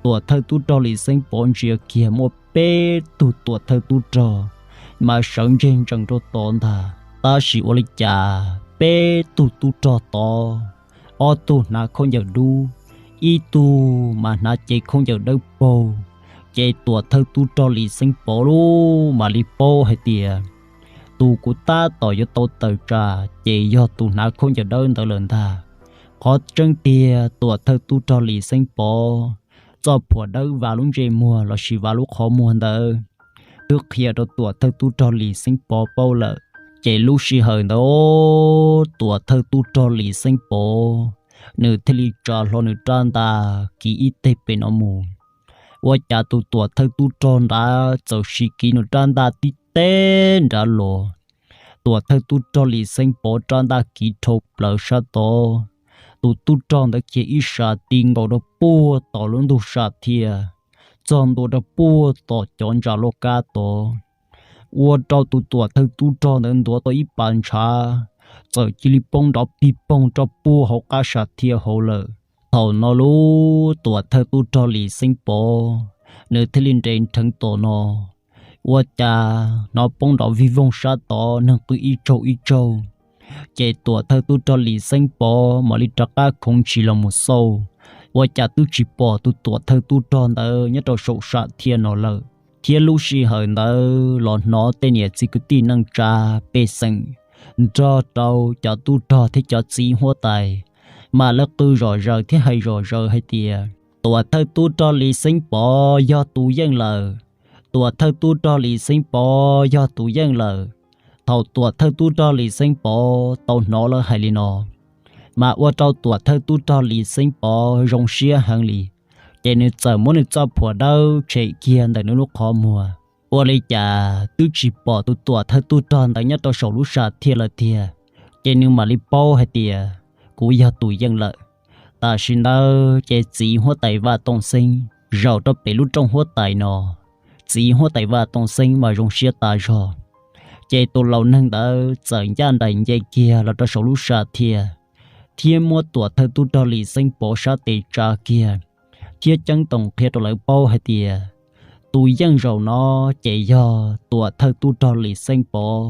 Tuam thawj tub rog Lis Xeeb Pov ntsia kiag muaj peb tug tuam thawj tub rog mas sawv ntseg ntsees rau tod ntag. Tab sis ua li cas peb tug tub rog tod, ob tug hnav khaub ncaws dub, ib tug mas hnav cev khaub ncaws dawb paug, ces tuam thawj tub rog Lis Xeeb Pov lub mam li paub hais tias tus kuv tab tom yuav tau tawm tsam ces yog tus hnav khaub ncaws dawb ntawd lawm ntag. Qhov tseeb tiag tuam thawj tub rog Lis Xeeb Pov txoj phuam dawb vam lub ntsej muag lossis vam lub qhov muag ntawd twb qhia rau tuam thawj tub rog Lis Xeeb Pov paub lawm. Ces lub sij hawm ntawd tuam thawj tub rog Lis Xeeb Pov nws thiaj li tsa hlo nws rab ntaj kiv ib teg pem no mus. Ua cas tus tuam thawj tub rog nrad txawm sim kiv nws rab ntaj tib teg nrad los, tuam thawj tub rog Lis Xeeb Pov rab ntaj kiv dhau plaws sab tod, tus tub rog ntawd khiav ib sas ti nkaus rau puag tom lub ntug sam thiaj, txog ntua rau puag tom cov ntsa loj kab tod. Ua rau tus tuam thawj tub rog ntawd ntuav tau ib pas ntshav, txawm cia li poob nrov pig poog rau puag hauv qab sam thiaj hauv lawm. Thaum no lub tuam thawj tub rog Lis Xeeb Pov nws thiaj li nres nrheev tom no, ua cas hnov poob nrov vij voog sab tod neeg qw ib tsaug ib tsaug. Ces tuam thawj tub rog Lis Xeeb Pov mam li rov qab khoov ntshis los mus xauj, ua cas twb tsis pom tus tuam thawj tub rog ntawd nyob rau saum sam thiaj no lawm. Thiab lub sij hawm ntawd los hnov tej niam txiv kwv tij neej tsa, pej xeem, nrog rau cov tub rog thiab cov txiv huab tais, mas lawv qw zom zaws thiab hais zom zaws hais tias, Tuam thawj tub rog Lis Xeeb Pov yog tus yeej lawm! Tuam thawj tub rog Lis Xeeb Pov yog tus yeej lawm! Thaum tuam thawj tub rog Lis Xeeb Pov tau hnov lawv hais li no, mas ua rau tuam thawj tub rog Lis Xeeb Pov zoo siab heev li. Ces nws txawm muab nws txoj phuam dawb tshem kiag ntawm nws lub qhov muag. Ua li cas twb tsis pom tus tuam thawj tub rog ntawd nyob rau saum lub sam thiaj lawm tiag. Ces nws mam li paub hais tias, Kuv yog tus yeej lawm. Tam sim ntawd ces txiv huab tais Vaj Tooj Xeeb zaum rau pem lub rooj huab tais no. Txiv huab tais Vaj Tooj Xeeb mas zoo siab tas zog. Ces tus laus neeg ntawd txawm ncaj nraim nce kiag los rau saum lub sam thiaj, thiab muab tuam thawj tub rog Lis Xeeb Pov sab tes tsa kiag, thiab ceeb toom qhia rau lawv paub hais tias, Tus yeej zaum no ces yog tuam thawj tub rog Lis Xeeb Pov,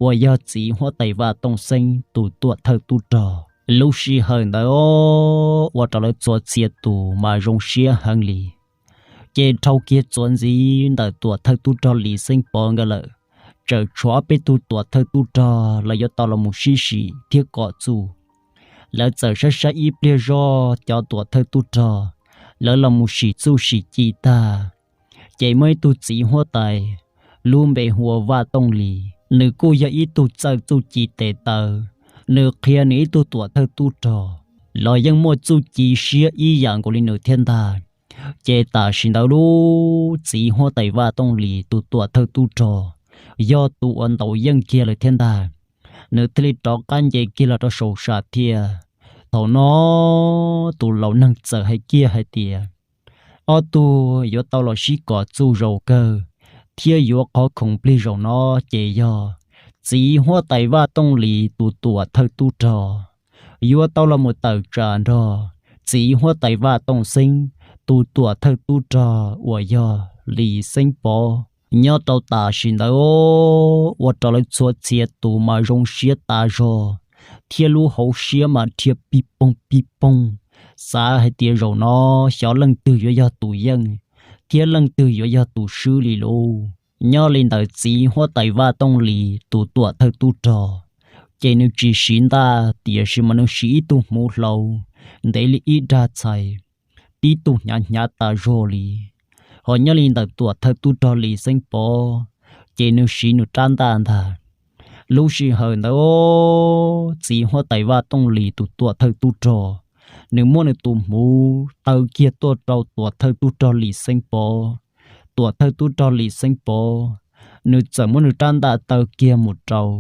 uas yog txiv huab tais Vaj Tooj Xeeb tus tuam thawj tub rog. Lub sij hawm ntawd ua rau lawv txhua txhia tus mas zoo siab heev li. Ces dhau kiag txuas ntxiv ntawm tuam thawj tub rog Lis Xeeb Pov nkawd lawm, txawm tshuav ob peb tug tuam thawj tub rog lawv yuav tau los mus sib sim thiab kom txuj. Lawv txawm saib saib ib pliag zog cov tuam thawj tub rog, lawv los mus sim txuj sim ci tag, ces muaj ib tug txiv huab tais, lub npe hu ua Vaj Tooj Lis, nws kuj yog ib tug txawj txuj ci tes taw. Nws qhia nws ib tug tuam thawj tub rog los yeej muaj txuj ci siab ib yam nkaus li nws thiab ntag. Ces tam sim ntawd lub txiv huab tais Vaj Tooj Lis tus tuam thawj tub rog yog tus uas ntaus yeej kiag lawm thiab ntag. Nws thiaj li rov qab nce kiag los rau saum sam thiaj. Thaum no tus laus neeg txawm hais kiag hais tias, Ob tug yuav tau los sib kom txuj zaum kawg, thiab yuav qhov khoom plig zaum no ces yog txiv huab tais Vaj Tooj Lis tus tuam thawj tub rog yuav tau los mus tawm tsam nrog txiv huab tais Vaj Tooj Xeeb tus tuam thawj tub rog uas yog Lis Xeeb Pov. Nyob rau tam sim ntawd ua rau lawv txhua txhia tus mas zoo siab tas zog, thiab lub hauv siab mas dhia pij poog pij poog, xav hais tias zaum no xyov leej twg yuav yog tus yeej thiab leej twg yuav yog tus swb li lauj. Nyob li ntawm txiv huab tais Vaj Tooj Lis tus tuam thawj tub rog, ces nws tsis siv ntaj, tiam sis mas nws siv ib tug hmuv hlau ntev li ib dag txhais, tib tug hnyav hnyav tas zog li. Ho nyob li ntawm tuam thawj tub rog Lis Xeeb Pov, ces nws siv nws rab ntaj ntag. Lub sij hawm ntawd txiv huab tais Vaj Tooj Lis tus tuam thawj tub rog, nws muab nws tus hmuv taw kiag tuaj rau tuam thawj tub rog Lis Xeeb Pov. Tuam thawj tub rog Lis Xeeb Pov, nws txawm muab nws rab ntaj taw kiag mus rau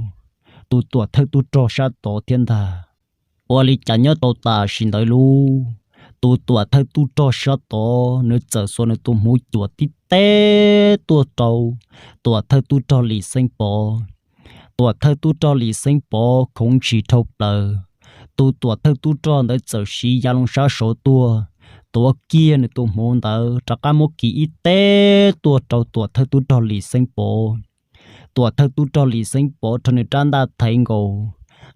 tus tuam thawj tub rog sab tod thiab ntag. Ua li cas nyob rau tam sim ntawd lub, tus tuam thawj tub rog sab tod nws txawm xuas nws tus hmuv cuam tib teb tuaj rau tuam thawj tub rog Lis Xeeb Pov. Tuam thawj tub rog Lis Xeeb Pov khoov ntshis dhau plaws. Tus tuam thawj tub rog ntawd txawm siv ya loo sab saud tuaj, tuav kiag nws tus hmuv ntawd rov qab muab kiv ib teb tuaj rau tuam thawj tub rog Lis Xeeb Pov. Tuam thawj tub rog Lis Xeeb Pov rho nws rab ntaj thaiv nkaus,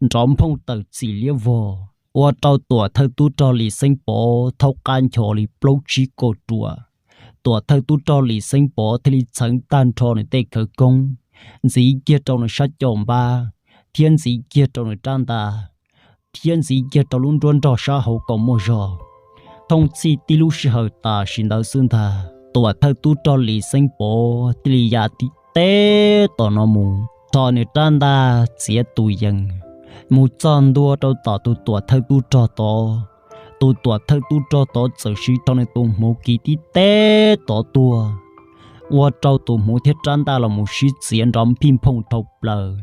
nrov nphooj tawm txim liab vog, ua rau tuam thawj tub rog Lis Xeeb Pov thaub qab ncho li plaub tsib kaum ruam. Tuam thawj tub rog Lis Xeeb Pov thiaj li txheev tag nrho nws tej khawv koob, ntxiv kiag rau nws sab caum npab, thiab ntxiv kiag rau nws rab ntaj, thiab ntxiv kiag rau lub nruab nrog sab hauv kom muaj zog. Thooj txhij tib lub sij hawm tam sim ntawd xwb ntag, tuam thawj tub rog Lis Xeeb Pov thiaj li ya tib teb tom no mus, rho nws rab ntaj txiav tus yees mus txog ntua rau tom tus tuam thawj tub rog tod. Tus tuam thawj tub rog tod txawm siv rho nws tus hmuv kiv tib teb tod tuaj, ua rau tus hmuv thiab rab ntaj los mus sib txiav nrov nphij nphooj dhau plaws.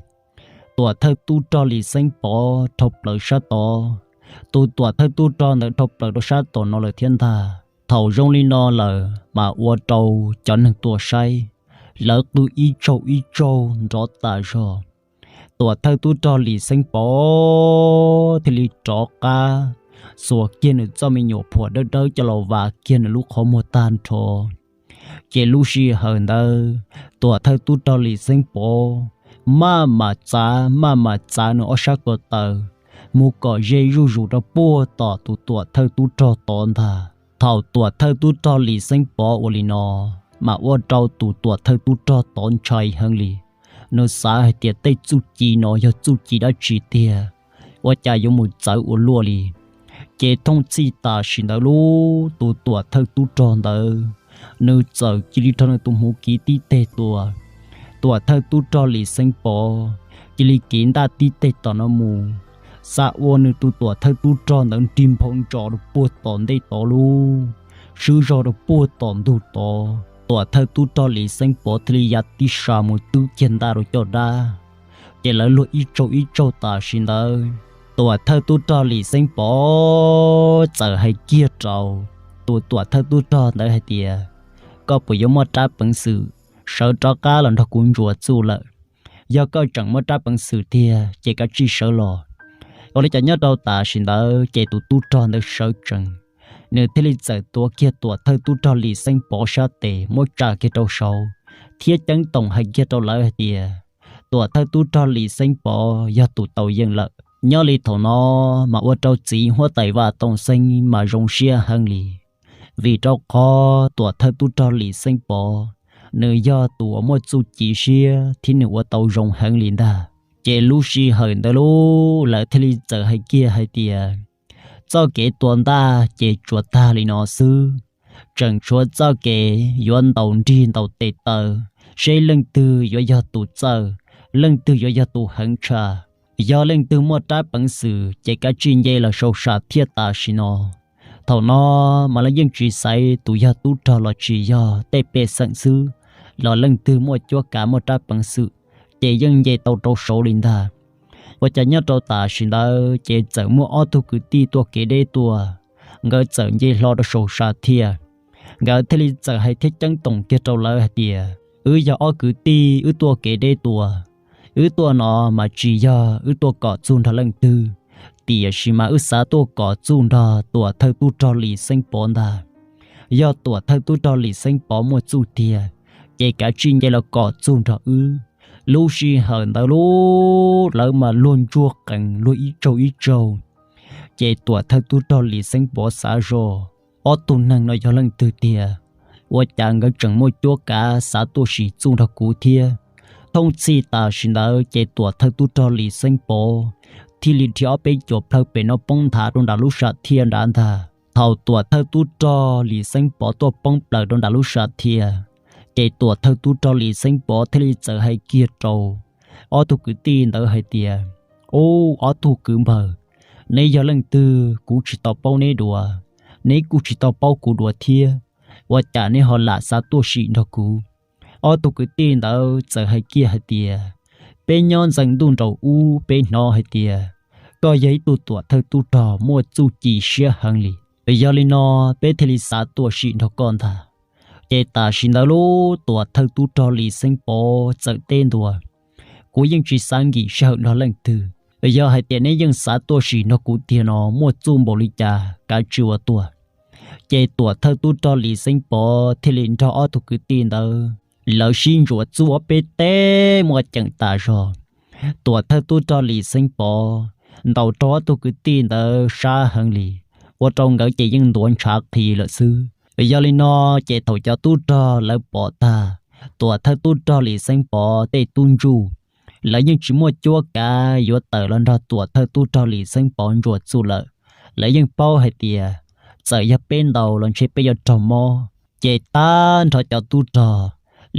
Tuam thawj tub rog Lis Xeeb Pov dhau plaws sab tod, tus tuam thawj tub rog ntawd dhau plaws rau sab tom no lawm thiab ntag. Thaum zoo li no lawm mas ua rau cov neeg tuaj saib, lawv qw ib tsaug ib tsaug nrov tas zog. Tuam thawj tub rog Lis Xeeb Pov thiaj li rov qab xuas kiag nws txoj me nyuam phuam dawb dawb coj los vas kiag nws lub qhov muag tag nrho. Ces lub sij hawm ntawd, tuam thawj tub rog Lis Xeeb Pov maj mam txav maj mam txav nws ob sab ko taw mus kom ze zuj zus rau puag tom tus tuam thawj tub rog tod ntag. Thaum tuam thawj tub rog Lis Xeeb Pov ua li no, mas ua rau tus tuam thawj tub rog tod ntshai heev li. Nws xav hais tias tej txuj ci no yog txuj ci dab tsi tiag, ua cas yuav mus txawv ua luaj li. Ces thooj txhij tam sim ntawd lub tus tuam thawj tub rog ntawd, nws txawm cia li rho nws tus hmuv kiv tib teg tua. Tuam thawj tub rog Lis Xeeb Pov cia li kiv ntaj tib teg tom no mus, xav ua nws tus tuam thawj tub rog ntawd nrig nphau ntsos rau puag tom ntej tod lub, swb zog rau puag tom ntug tod. Tuam thawj tub rog Lis Xeeb Pov thiaj li ya tib sa mus twb kiag ntaj rau caj dab. Ces lawv luag ib tsaug ib tsaug tam sim ntawd, tuam thawj tub rog Lis Xeeb Pov txawm hais kiag rau tus tuam thawj tub rog ntawd hais tias, koj puas yuav muaj rab peev xwm sawv rov qab los nrog kuv ntsuas txuj lawm? Yog koj tseem muaj rab peev xwm tiag ces kav tsij sawv los. Ua li cas nyob rau tam sim ntawd ces tus tub rog ntawd sawv tsees, nws thiaj li txawm tuav kiag tuam thawj tub rog Lis Xeeb Pov sab tes muab tsa kiag rau saud, thiab ceeb toom hais kiag rau lawv hais tias, tuam thawj tub rog Lis Xeeb Pov yog tus tau yeej lawm. Nyob li thaum no mas ua rau txiv huab tais Vaj Tooj Xeeb mas zoo siab heev li, vim rau qhov tuam thawj tub rog Lis Xeeb Pov, nws yog tus uas muaj txuj ci siab thiab nws ua tau zoo heev li ntag. Ces lub sij hawm ntawd lub lawv thiaj li txawm hais kiag hais tias, txoj kev tua ntaj ces tsuas tag li no xwb, tseem tshuav txoj kev yuav ntaus nrig ntaus tes taw, seb leej twg yuav yog tus txawj, leej twg yuav yog tus heev tshaj. Yog leej twg muaj rab peev xwm ces kav tsij nce los sau sam thiaj tam sim no. Thaum no mas lawv yeej tsis xaiv tus yog tub rog los tsis yog tej pej xeem xwb, los leej twg muaj cuab kav muaj rab peev xwm ces yeej nce tau rau saud li ntag. Ua cas nyob rau tam sim ntawd ces txawm muaj ob tug kwv tij tuaj kev deb tuaj, nkawd txawm nce hlo rau saum sam thiaj. Nkawd thiaj li txawm hais thiab ceeb toom kiag rau lawv hais tias, wb yog ob kwv tij wb tuaj kev deb tuaj, wb tuaj no mas tsis yog wb tuaj kom txuj nrog leej twg, tiam sis mas wb xav tuaj kom txuj nrog tuam thawj tub rog Lis Xeeb Pov ntag. Yog tuam thawj tub rog Lis Xeeb Pov muaj txuj tiag, ces kav tsij nce los kom txuj nrog wb. Lub sij hawm ntawd lub lawv mas luag ntsuag qees luag ib tsaug ib tsaug. Ces tuam thawj tub rog Lis Xeeb Pov xav zog, ob tug neeg no yog leej twg tiag? Ua cas nkawd tseem muaj cuab kav xav tuaj sim txuj nrog kuv thiab? Thooj txhij tam sim ntawd ces tuam thawj tub rog Lis Xeeb Pov thiaj li dhia ob peb cuam plhaw pem no poob nthav rau nram lub sam thiaj nrad ntag. Thaum tuam thawj tub rog Lis Xeeb Pov tuaj poob plaws rau nram lub sam thiaj, ces tuam thawj tub rog Lis Xeeb Pov thiaj li txawm hais kiag rau ob tug kwv tij ntawd hais tias, ub, ob tug kwv npawg, neb yog leej twg kuv tsis tau paub neb dua, neb kuj tsis tau paub kuv dua thiab, ua cas neb ho lam xav tuaj sim nrog kuv? Ob tug kwv tij ntawd txawm hais kiag hais tias, peb nyob ntxeev ntuj nraum ub peb hnov hais tias koj yog ib tug tuam thawj tub rog muaj txuj ci siab heev li, yog li no peb thiaj li xav tuaj sim nrog koj ntag. Ces tam sim ntawd lub tuam thawj tub rog Lis Xeeb Pov txawm teb ntua, kuv yeej tsis xav nkim sij hawm nrog leej twg. Yog hais tias neb yeej xav tuaj sim nrog kuv tiag no muaj txuj npaum li cas kav tsij ua tuaj. Ces tuam thawj tub rog Lis Xeeb Pov thiaj li nrog ob tug kwv tij ntawd, lawv sib ntsuas txuj ob peb teg muaj ceem tas zog. Tuam thawj tub rog Lis Xeeb Pov ntaus rau ob tug kwv tij ntawd sab heev li, ua rau nkawd ces yeej ntuav ntshav qhi lawm xwb. Yog li no, ces thaum cov tub rog lawv pom tag tuam thawj tub rog Lis Xeeb Pov tej tub ntsuj, lawv yeej tsis muaj cuab kav yuav tawm los nrog tuam thawj tub rog Lis Xeeb Pov ntsuas txuj lawm. Lawv yeej paub hais tias txawm yog peb ntaus los ntshe peb yuav raug mob. Ces tag nrho cov tub rog,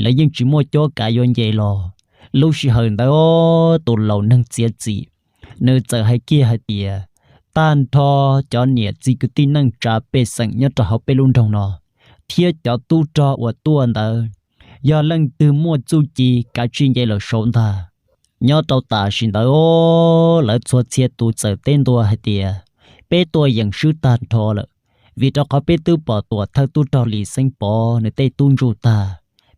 lawv yeej tsis muaj cuab kav yuav nce los. Lub sij hawm ntawd tus laus neeg txiav txim, nws txawm hais kiag hais tias, tag nrho cov niam txiv kwv tij neej tsa pej xeem nyob rau hauv peb lub nroog no, thiab cov tub rog uas tuaj ntawd, yog leej twg muaj txuj ci kav tsij nce los saud ntag. Nyob rau tam sim ntawd, lawv txhua txhia tus txawm teb ntua hais tias, peb tuaj yeem swb tag nrho lawm, vim rau qhov peb twb pom tuam thawj tub rog Lis Xeeb Pov nws tej tub ntsuj tag.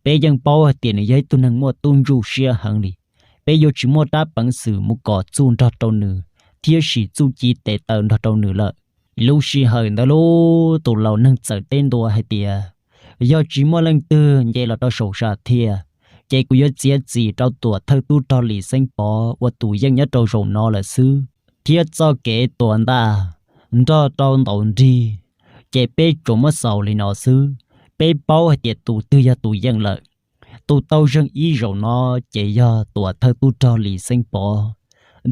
Peb yeej paub hais tias nws yog ib tug neeg muaj tub ntsuj siab heev li. Peb yuav tsis muaj rab peev xwm mus kom txuj nrog rau nws thiab sim txuj ci tes taw nrog rau nws lawm. Lub sij hawm ntawd lub tus laus neeg txawm teb ntua hais tias, yog tsis muaj leej twg nce los rau saum sam thiaj, ces kuv yuav txiav txim rau tuam thawj tub rog Lis Xeeb Pov ua tus yeej nyob rau zaum no lawm xwb. Thiab txoj kev tua ntaj nrog rau ntaus nrig, ces peb tsuas muab xaus li no xwb. Peb paub hais tias tus twg yog tus yeej lawm. Tus tau zeeg ib zaug no ces yog Tuam Thawj Tub Rog Lis Xeeb Pov.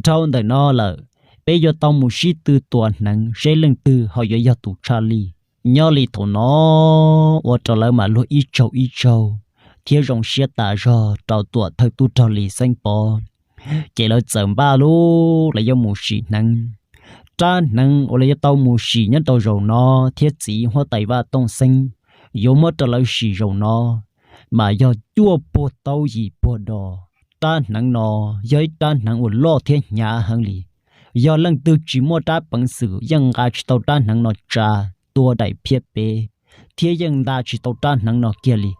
Dhau ntawm no lawm, peb yuav tau mus sib tw tua hneev seb leej twg ho yuav yog tus tshaj lij. Nyob li thaum no ua rau lawv mam luag ib tsaug ib tsaug thiab zoo siab tas zog rau Tuam Thawj Tub Rog Lis Xeeb Pov. Ces lawv txawm npaj lub lawv yuav mus sim hneev. Rab hneev uas lawv yuav tau mus sim nyob rau zaum no thiab txiv huab tais Vaj Tooj Xeeb yuav muab rau lawv sim zaum no mas yog cuaj puag taub yim puag dos. Rab hneev no yog ib rab hneev uas loj thiab hnyav heev li. Yog leej twg tsis muaj rab peev xwm yeej nqa tsis tau rab hneev no tsa tua daim phiab peb, thiab yeej nta tsis tau rab hneev no kiag li,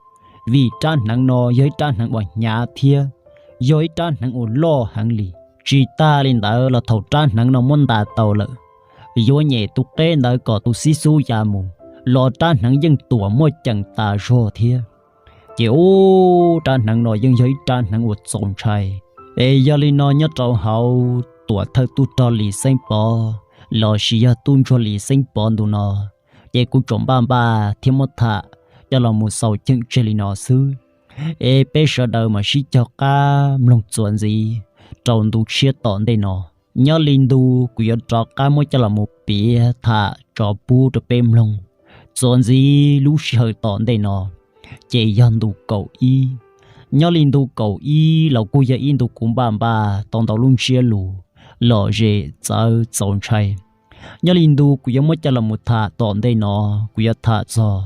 vim rab hneev no yog ib rab hneev uas hnyav thiab yog ib rab hneev uas loj heev li. Tsis tas li ntawd los thaum rab hneev no muab nta tau lawm, yuav nyem tus qeb ntawd kom tus xib xub ya mus los rab hneev yeej tuam muaj ceem tas zog thiab. Ces ub, rab hneev no yeej yog ib rab hneev uas txaus ntshai. Es yog li no nyob rau hauv Tuam Thawj Tub Rog Lis Xeeb Pov lossis yog Tub Ntsuag Lis Xeeb Pov ntu no, ces kuv tsuas npaj npaj thiab muab tham coj los mus xaus cheem tseg li no xwb. Es peb sawv daws mam sib cog qab mloog txuas ntxiv rau ntu tshiab tom ntej no. Nyob li ntu kuv yuav rov qab muab coj los mus piav tham tso pub rau peb mloog txuas ntxiv lub sij hawm tom ntej no, ces yog ntu kaum ib. Nyob li ntu kaum ib los kuj yog ib ntu kuv npaj npaj tau ntau lub ntsiab lus lom zem txawv txaus ntshai. Nyob li ntu kuv yuav muab coj los mus tham tom ntej no, kuv yuav tham txog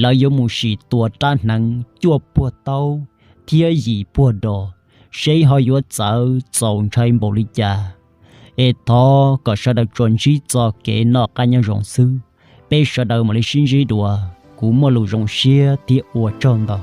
lawv yuav mus sim tua rab hneev cuaj puag taub thiab yim puag dos, seb ho yuav txawv txaus ntshai npaum li cas. Es thov kom sawv daws tsuas ntsib txoj kev noj qab nyob zoo xwb. Peb sawv daws mam li sib ntsib dua. Kuv muaj lus zoo siab thiab ua tsaug ntau.